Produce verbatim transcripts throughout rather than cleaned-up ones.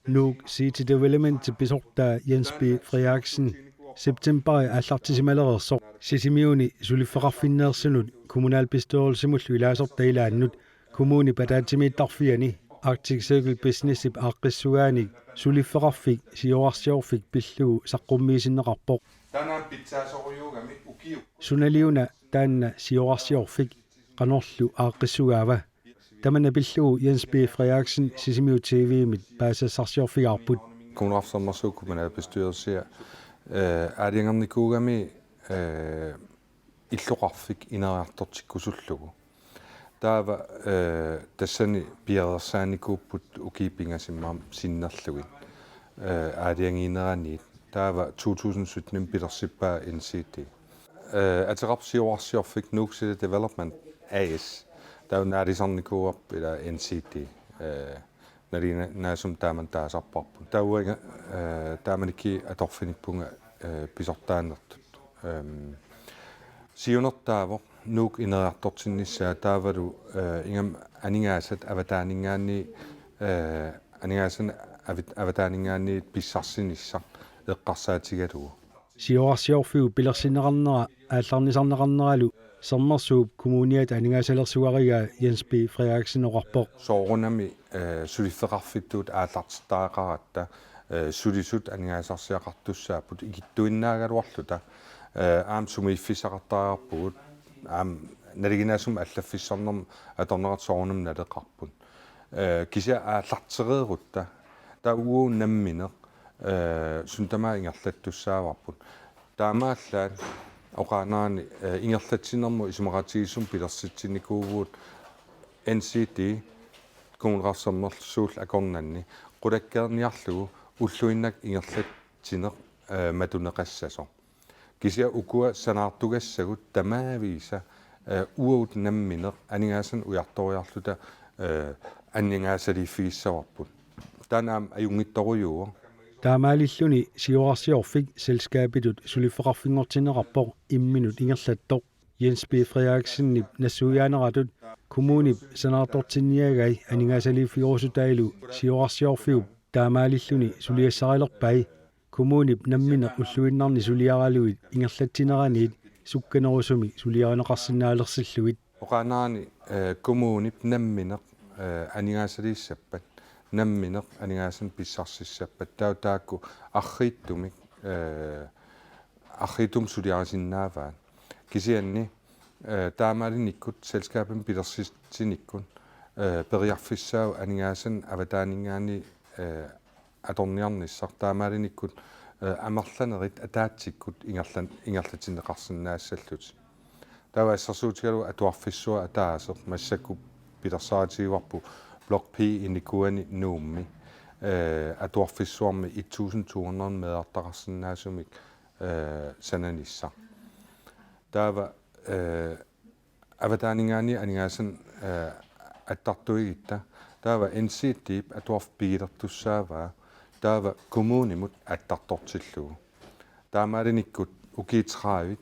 Nuuk City Development pisortaa Jens B. Frederiksen septembarip aallartisimalereersoq Sisimiuni suliffeqarfinneersunut kommunalbestyrelsimullu ilaasortap ilaannut kommunip ataatsimiittarfiani Arctic Circle Businessip aaqqissugaanik suliffeqarfik Siorarsiorfik pillugu saqqummiisinneqarpoq. Taanna pitsaasorujuugami ukiup. Sunaliuna taanna Siorarsiorfik qanorlu aaqqissugaava? Tamanna pillugu Jens B. Frederiksen Sisimiut T V-mit paasisassarsiorfigaarput. Kommuneqarfik Sermersuup kommunalbestyrelsia, eh, aalajangernikuugami, eh, illoqarfik ineriartortikkusullugu. Taava, eh, tassani piareersaanikuupput ukiut pingasut aamma sinnerlugit, eh, aalajangiineraniit. Taava to tusind sytten pilersippaa N C D. Eh, ateqarpoq Siorarsiorfik Nuuk City Development A/S. Taava naalisarnikuuarput ila N C D. Eh, nalinginnaasumik taama taasarparput. Taava, eh, taamanikkut atorfinippunga, eh, pisortaanertut. Ehm, siunertaavoq Nuuk ineriartortinnissaa taavalu, eh, ingammik aningaasat avataaninngaanniit, eh, aningaasanik avit-, avataaninngaanniit pissarsinissaq eqqarsaatigalugu. Siorarsiorfiup pilersinneqarnera aallarnisarneqarneralu Sermersuup kommuniata aningaasalersugarigaa Jens B. Frederiksen oqarpoq. Soorunami, eh, suliffeqarfittut aallartittariaqaratta, eh, sulisut aningaasarsiaqartussaapput ikittuinnaagaluarluta, eh, aamma sumiiffissaqartariaqarpugut, aamma nalinginnaasumik allaffissornermut atorneqartut soorunami naleqarput. Eh, kisianni aallartereerutta, taava uagut nammineq, eh, suut tamaasa ingerlattussaavarput. Taamaallaat oqaannarani, eh, ingerlatsinermut isumaqatigiissumik pilersitsinikuuvugut N C D Kommuneqarfik Sermersuullu akornanni qulakkeerniarlugu ulluinnarni ingerlatsineq, eh, matuneqassasoq. Kisianni ukua sanaartugassagut tamaviisa, eh, uagut nammineq aningaasanik ujartoriarluta, eh, aningaasaliiffigissavarput. Taanna aamma ajunngitsorujuuvoq. Taamaalilluni Siorarsiorfik selskabitut suliffeqarfinngortinneqarpoq imminut ingerlattoq. Jens B. Frederiksenip nassuiaaneratut kommunip sanaartortinniagai aningaasaliiffigerusutaalu Siorarsiorfiup taamaalilluni suliassarilerpai. Kommunip nammineq ulluinnarni suliaralugit ingerlatsineraniit sukkanerusumik suliarineqarsinnaalersillugit. Oqaannarani, eh, kommunip nammineq, eh, aningaasaliissappat, nammineq aningaasanik pissarsissappat, taava taakku arriitsumik, eh, arriitsumik suliarisinnaavaat. Kisianni, eh, taamaalinikkut selskabimik pilersitsinikkut, eh, periarfissaavoq aningaasanik avataaninngaanniit, eh, atorniarnissaq taamaalinikkut, eh, amerlanerit ataatsikkut ingerlan-, ingerlatinneqarsinnaassallutik. Taava assersuutigalugu atuarfissuaq ataaseq massakkut pilersaarutigivarput Blok P inikuani Nuummi, eh, atuarfissuarmi et tusind to hundrede meerartaqarsinnaasumik, eh, sananissaq. Taava, eh, avataaninngaanniit aningaasanik, eh, attartuigitta. Taava N C D-p atuarfik pigilertussaavaa. Taava kommunimut attartortillugu. Taamaalinikkut ukiut tredive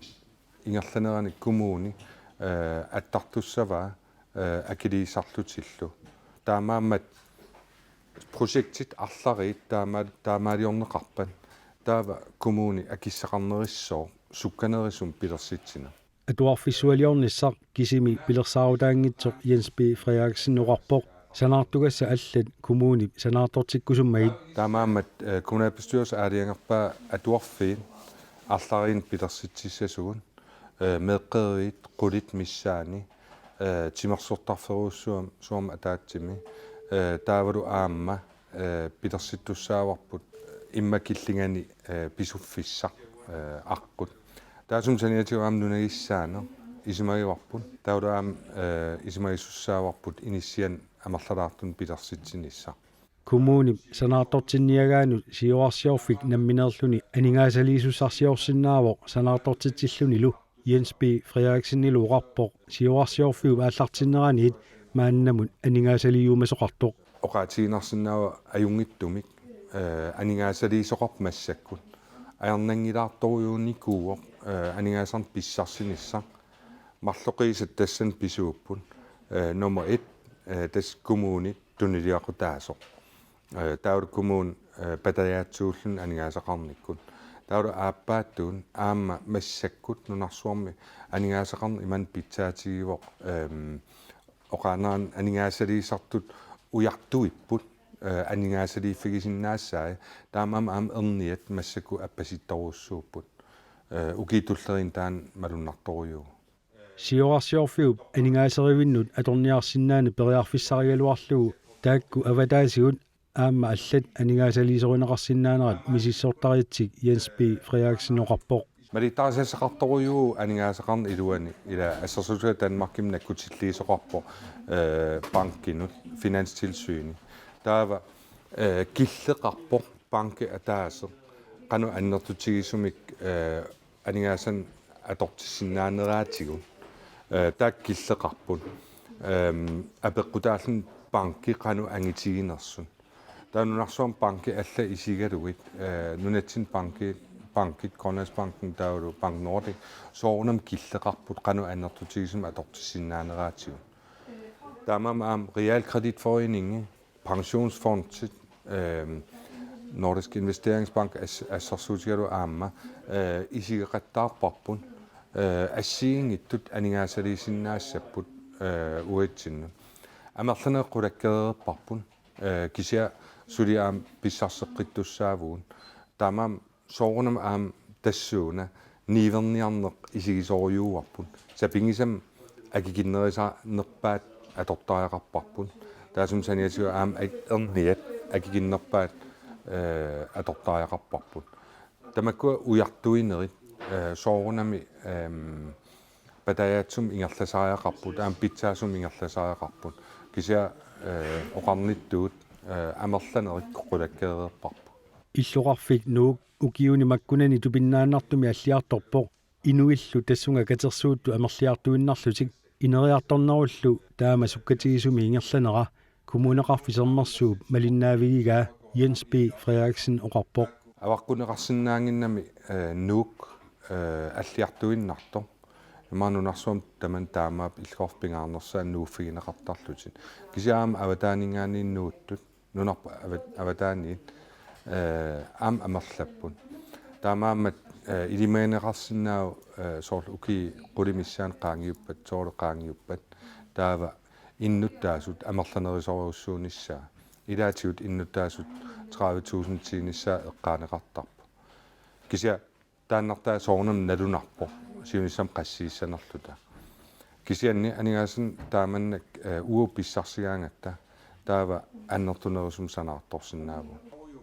ingerlaneranni kommuni, eh, attartussavaa, eh, akiliisarlutillu. Taamaammat projektit arlariit taama-, taamaaliorneqarpat. Taava kommuni akissaqarnerissooq sukkanerusumik pilersitsineq. Atuarfissualiornissaq kisimi pilersaarutaanngitsoq Jens B. Frederiksen oqarpoq sanaartugassat allat kommunip sanaartortikkusummagit. Taamaammat, eh, kommunalbestyrelsip aalajangerpaa atuarfiit arlariinnik pilersitsissasugut, eh, meeqqeriviit qulit missaanni, eh, timersortarferujussuarmik, suarmik ataatsimi, eh, taavalu aamma, eh, pilersittussaavarput immaqa killingani, eh, pisuffissaq, eh, aqqut. Taassuma saniatigut aamma nunagissaaneq isumagivarput. Taavalu aamma, eh, isumagisussaassavarput inissianik amerlalaartunik pilersitsinissaq. Kommunip sanaartortinniagaanut Siorarsiorfik nammineerluni aningaasaliisussarsiorsinnaavoq sanaartortitsillunilu. Jens B. Frederiksenilu oqarpoq Siorarsiorfiup aallartinneraniit maannamut aningaasaliiumasoqartoq. Oqaatiginarsinnaavoq ajunngitsumik, eh, aningaasaliisoqarpoq massakkut. Ajornanngilaartorujussuunikuuvoq, eh, aningaasanik pissarsinissaq. Marloqiusaat tassani pisuupput, eh, nummer et, eh, tassa kommunip tunuliaqutaasoq. Eh, taavalu kommuni, eh, patajaatsuulluni aningaasaqarnikkut. Taavalu aappaattut aamma massakkut nunarsuarmi aningaasaqarneq imannak pitsaatigivoq, ehm, oqaannarani aningaasaliisartut ujartuipput, eh, aningaasaliiffigisinnaassai, taamaammat aamma erniat massakkut appasittorujussuupput. Eh, ukiut tulleriinni taanna malunnartorujuuvoq. Siorarsiorfiup aningaaserivinnut atorniarsinnaaneq periarfissarigaluarlugu taakku avataasigut aamma allat aningaasaliisorineqarsinnaanerat misissortaritsik Jens B. Frederiksen oqarpoq. Malittarisassaqartorujuuvoq aningaasaqarneq iluani, ila assersuutigalugu Danmarkimi nakkutilliisoqarpoq, eh, bankinut, Finanstilsyni. Taava, eh, killeqarpoq banki ataaseq qanoq annertutigisumik, eh, aningaasanik atortissinnaaneratigut. Eh, taakku killeqarput. Ehm, apeqqutaalluni banki qanoq angitiginersut. Taava nunarsuarmi bankit allat isigalugit, eh, nunatsinni banki, bankit, Grønlandsbanken taavalu Bank Nordik, soorunami killeqarput qanoq annertutigisumik atortissinnaaneratigut. Taamaammat aamma realkreditforeningi, pensionsfondit, ehm, Nordisk Investeringsbank as-, assersuutigalugu aamma, eh, isigeqattaarparput, eh, assigiinngitsut aningaasaliisinnaassapput, eh, uatsinnut. Amerlanerit qulakkeereerparput, eh, kisianni suli aamma pissarseqqittussaavugut. Taamaammat soorunami aamma tassuuna niuerniarneq isigisorujuuarput. Sapinngisamik akikinnerisaanerpaat atortariaqarparput. Taassuma saniatigut aamma ak-, erniat akikinnerpaat, eh, atortariaqarparput. Tamakkua ujartuinerit, eh, soorunami, ehm, patajaatsumik ingerlasariaqarput, aamma pitsaasumik ingerlasariaqarput. Kisianni, eh, oqarnittut, eh, amerlanerit qulakkeereerparput. Illoqarfik Nuuk ukiuni makkunani tupinnaannartumik alliartorpoq, inuillu tassunga katersuuttut amerliartuinnarlutik ineriartornerullu taama sukkatigisumik ingerlanera Kommuneqarfik Sermersuup malinnaavigigaa Jens B. Frederiksen oqarpoq. Avaqqunneqarsinnaannginnami, eh, Nuuk, eh, alliartuinnartoq. Imaluunniit nunarsuarmi tamanna taamaappoq illoqarfik pingaarnersaat nuuffigineqartarlutik. Kisianni aamma avataaninngaanniit nuuttut, nunarput ava-, avataaniit, eh, aamma amerlapput. Taamaammat, eh, ilimagineqarsinnaavoq, eh, soorlu ukiut qulit missaanni qaangiuppat, soorlu qaangiuppat. Taava innuttaasut amerlanerisorujussuunissaat. Ilaatigut innuttaasut tredive tusindiinnissaat eqqaaneqartarput. Kisianni taannartaa soorunami nalunarpoq siunissami qassiissanerluta. Kisianni aningaasanik taamannak, eh, uagut pissarsigaangatta taava annertunerusumik sanaartorsinnaavugut.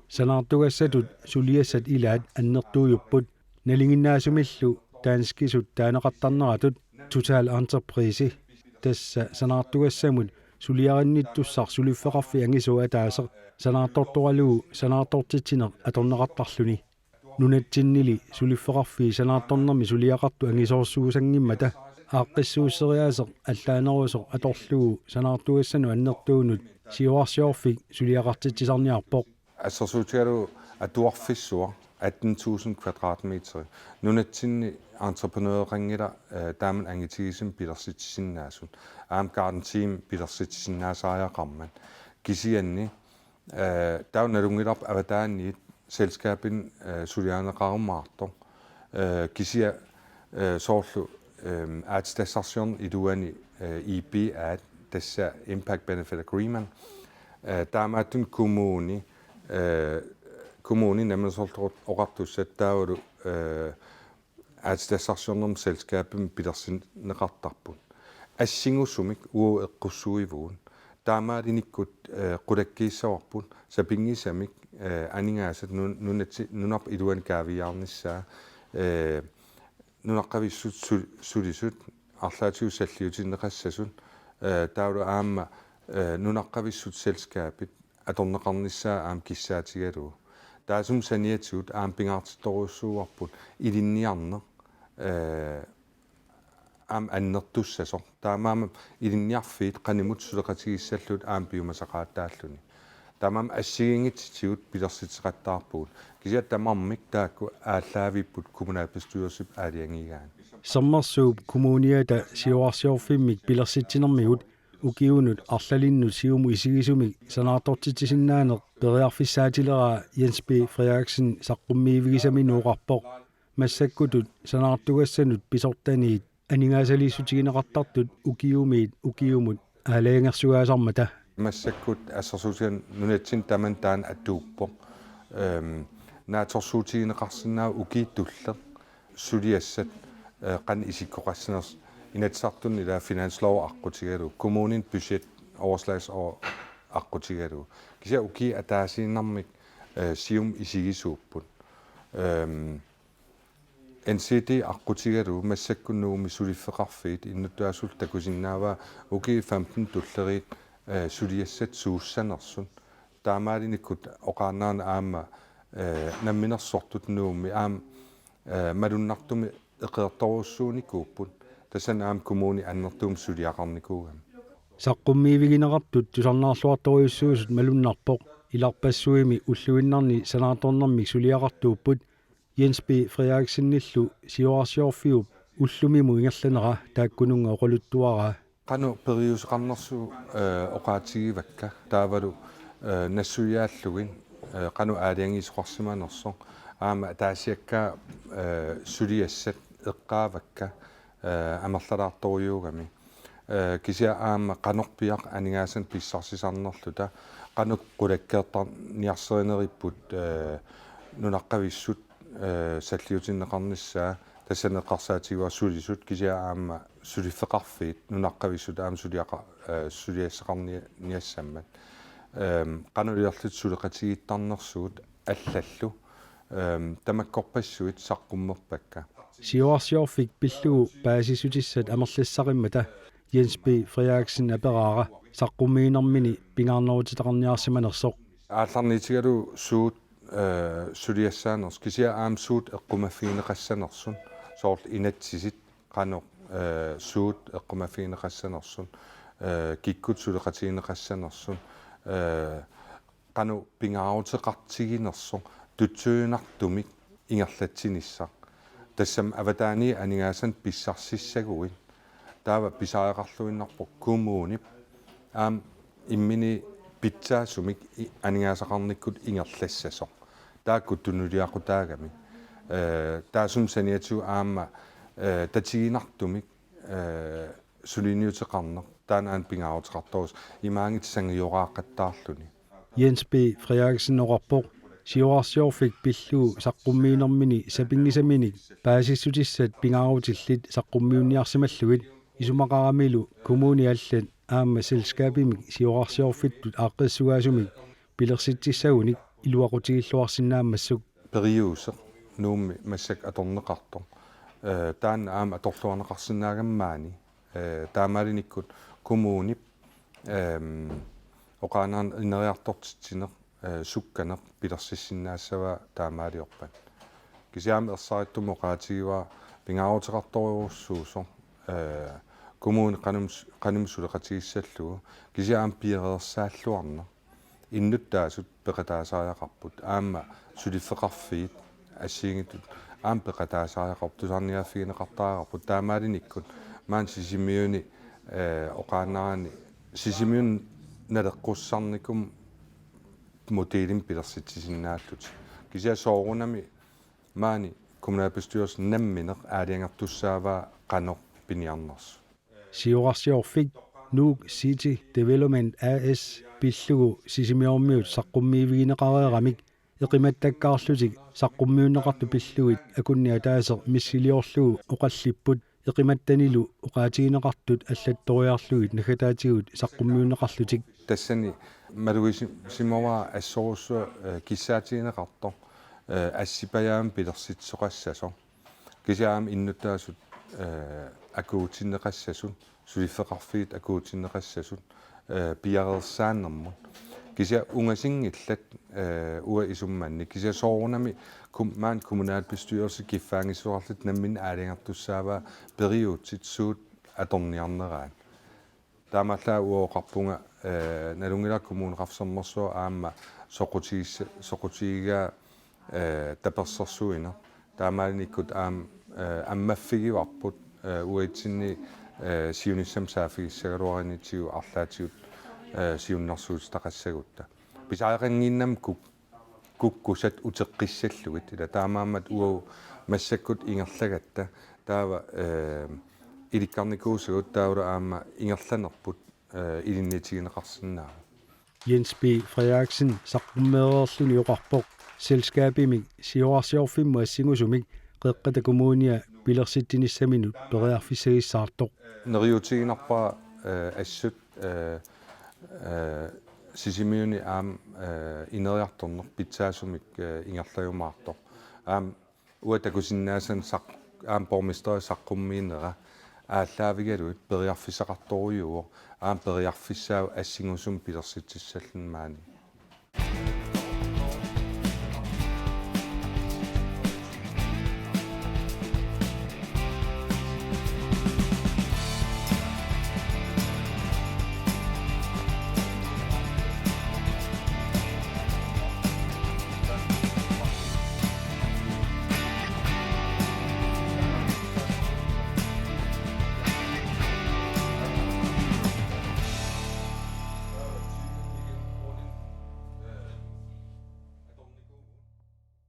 Sanaartugassatut suliassat ilaat annertuujupput, nalinginnaasumillu danskisut taaneqartarneratut Total Entreprise. Tassa sanaartugassamut suliarinnittussaq suliffeqarfik angisooq ataaseq sanaartortoralugu sanaartortitsineq atorneqartarluni. Nunatsinnili suliffeqarfiit sanaartornermi suliaqartut angisoorsuusanngimmata aaqqissuusseriaaseq allaanerusoq atorlugu sanaartugassanut annertuunut siorarsiorfik suliaqartitsisarniarpoq. Assersuutigalugu atuarfissuaq atten tusind kvadratmeter. Nunatsinni entreprenøreqanngilaq, eh, taamatut angitigisumik pilersitsisinnaasut. Aamma garantiimik pilersitsisinnaasariaqarmat. Kisianni, eh, taava nalunngilarput avataaniit selskabinut, eh, suliarineqarumaartoq. Eh, kisianni, eh, soorlu, ehm, aatsitassarsiornermi iluani, eh, I B A-t, tassa Impact Benefit Agreement. Eh, taamaattumik kommuni, eh, kommuni Namminersorlutik Oqartussat taavalu, eh, aatsitassarsiornermut selskabimik pilersinneqartarput. Assingusumik uagut eqqussuivugut. Taamaalinikkut, eh, qulakkiissavarput sapinngisamik, eh, aningaasat nun-, nunatsi-, nunarput iluani kaaviiaarnissaa, eh, nunaqqavissut su-, sulisut, arlaatigut salliutinneqassasut, eh, taavalu aamma, eh, nunaqqavissut selskabit atorneqarnissaa aamma kissaatigalugu. Taassuma saniatigut aamma pingaartittorujussuuarput ilinniarneq, eh, aamma annertussasoq. Taamaammat ilinniarfiit qanimut suleqatigissallutik aamma piumasaqaataalluni. Taamaammat assigiinngitsutigut pilersitseqattaarpugut. Kisianni tamarmik taakku aallaavipput kommunalbestyrelsip aalajangigaanni. Sermersuup kommuniata siorarsiorfimmik pilersitsinermigut ukiunut arlalinnut siumut isigisumik sanaartortitsisinnaaneq periarfissaatileraa Jens B. Frederiksen saqqummiivigisaminut oqarpoq. Massakkutut sanaartugassanut pisortaniit aningaasaliissutigineqartartut ukiumiit ukiumut aalajangersugaasarmata. Massakkut assersuutigalugu nunatsinni tamanna taanna atuuppoq. Ehm, naatsorsuutigineqarsinnaavoq ukiut tulleq suliassat, eh, qanoq isikkoqassanersut, Inatsisartuni ilaa finanslov aqqutigalugu, kommunini budget, overslagsår aqqutigalugu. Kisianni ukiut ataasiinnarmik, eh, siumut isigisuupput. Ehm, N C D aqqutigalugu massakkut Nuummi suliffeqarfiit innuttaasullu takusinnaavaa ukiut femten tulleriit, eh, suliassat suussanersut. Taamaalinikkut oqaannarnani aamma, eh, namminersortut Nuummi aamma, eh, malunnartumik eqeertorujussuunikuupput. Tassani aamma kommuni annertuumik suliaqarnikuugami. Saqqummiivigineqartut tusarnaarluartorujussuusut malunnarpoq. Ilarpassuimi ulluinnarni sanaartornermik suliaqartuupput. Jens B. Frederiksenillu Siorarsiorfiup ullumimut ingerlanera taakkununnga oqaluttuaraa. Qanoq periuseqarnersugut, eh, oqaatigivakka, taavalu, eh, nassuiaallugit, eh, qanoq aalajangiisoqarsimanersoq, aamma ataasiakkaat, eh, suliassat eqqaavakka, eh, amerlalaartorujuugami. Eh, kisianni aamma qanorpiaq aningaasanik pissarsisarnerluta, qanoq qulakkeertarniarsarinerippput, eh, nunaqqavissut, eh, salliutinneqarnissaa, tassani eqqarsaatigivara sulisut, kisianni aamma suliffeqarfiit nunaqqavissut aamma suliaqa-, eh, suliassaqarni-, niassammat. Ehm, qanoq iliorluta suleqatigiittarnersugut allallu, ehm, tamakkorpassuit saqqummerpakka. Siorarsiorfik pillugu paasissutissat amerlassaqimmata Jens B. Frederiksen aperaara saqqummiinermini pingaarnerutitaqarniarsimanersoq. Aallarniutigalugu suut, eh, suliassaanersut, kisianni aamma suut eqqumaffigineqassanersut, soorlu inatsisit qanoq, eh, suut eqqumaffigineqassanersut, eh, kikkut suleqatigineqassanersut, eh, qanoq pingaaruteqartiginersoq tutsuiginartumik ingerlatsinissaq. Tassami avataaniit aningaasanik pissarsissaguit. Taava pisariaqarluinnarpoq kommunip aamma imminut pitsaasumik i-, aningaasaqarnikkut ingerlassasoq. Taakku tunuliaqutaagami. Eh, taassuma saniatigut aamma, eh, tatiginartumik, eh, suliniuteqarneq taanna aamma pingaaruteqartorujussuuvoq, imaanngitsoq sangioraaqattaarluni. Jens B. Frederiksen oqarpoq Siorarsiorfik pillugu saqqummiinermini sapinngisaminik paasissutissat pingaarutillit saqqummiunniarsimallugit, isumaqaramilu kommunit allat aamma selskabimik Siorarsiorfittut aaqqissugaasumik pilersitsissagunik iluaqutigilluarsinnaammassuk. Periuseq Nuummi massakkut atorneqartoq, eh, taanna aamma atorluarneqarsinnaagami maani. Eh, taamaalinikkut kommunip, ehm, oqaannarnani ineriartortitsineq, eh, sukkaneq pilersissinnaassavaa taamaaliorpat. Kisianni aamma ersarittumik oqaatigivara pingaaruteqartorujussuusoq, eh, kommuni qanimut, qanimut suleqatigissallugu, kisianni aamma piareersaalluarneq. Innuttaasut peqataasariaqarput, aamma suliffeqarfiit assigiinngitsut aamma peqataasariaqarput, tusarniaaffigineqartariaqarput, taamaalinikkut maani Sisimiuni, eh, oqaannarani Sisimiuni naleqqussarnikumi modelimik pilersitsisinnaallutik. Kisianni soorunami maani kommunalbestyrelsi nammineq aalajangertussaavaa qanoq piniarnersoq. Siorarsiorfik Nuuk City Development A/S pillugu Sisimiormiut saqqummiivigineqareeramik eqimattakkaarlutik saqqummiunneqartut pillugit akunneq ataaseq missiliorlugu oqallipput, eqimattanilu oqaatigineqartut allattoriarlugit naggataatigut saqqummiunneqarlutik. Tassani malugisimavara assorujussuaq, eh, kissaatigineqartoq, eh, assipajaammik pilersitsisoqassasoq. Kisianni aamma innuttaasut, eh, akuutinneqassasut, suliffeqarfiit akuutinneqassasut, eh, piareersaanermut. Kisianni ungasinngillat, eh, uanga isummanni. Kisianni soorunami kom-, maani kommunalbestyrelsi kiffaanngissuseqarlutik namminneq aalajangertussaavaa periutsit suut atorniarneraat. Taamaallaat uanga oqarpunga, eh, nalunngilara Kommuneqarfik Sermersooq aamma soqutigis-, soqutigigaa, eh, tapersersuineq. Taamaalinikkut aamma, eh, ammaffigivarput, eh, uatsinni Eh, siunissami saaffigissagaluarinitsigut arlaatigut, eh, siunnersuutitaqassagutta. Pisariaqannginnami kuk-, kukkusat uteqqissallugit. Ila taamaammat uagut massakkut ingerlagatta. Taava, eh, ilikkarnikuusagut taavalu aamma ingerlanerput, eh, ilinniutigineqarsinnaavoq. Jens B. Frederiksen saqqummeereerluni oqarpoq selskabimik siorarsiorfimmut assingusumik Qeqqata Kommunia pilersitsinissaminut periarfissagissaartoq. Neriuutiginarpara, eh, assut, eh, eh, Sisimiuni aamma, eh, ineriartorneq pitsaasumik, eh, ingerlajumaartoq. Aamma uanga takusinnaasanni saq-, aamma borgmesterip saqqummiinera aallaavigalugit periarfissaqartorujuuvoq, aamma periarfissaavoq assingusumik pilersitsissalluni maani.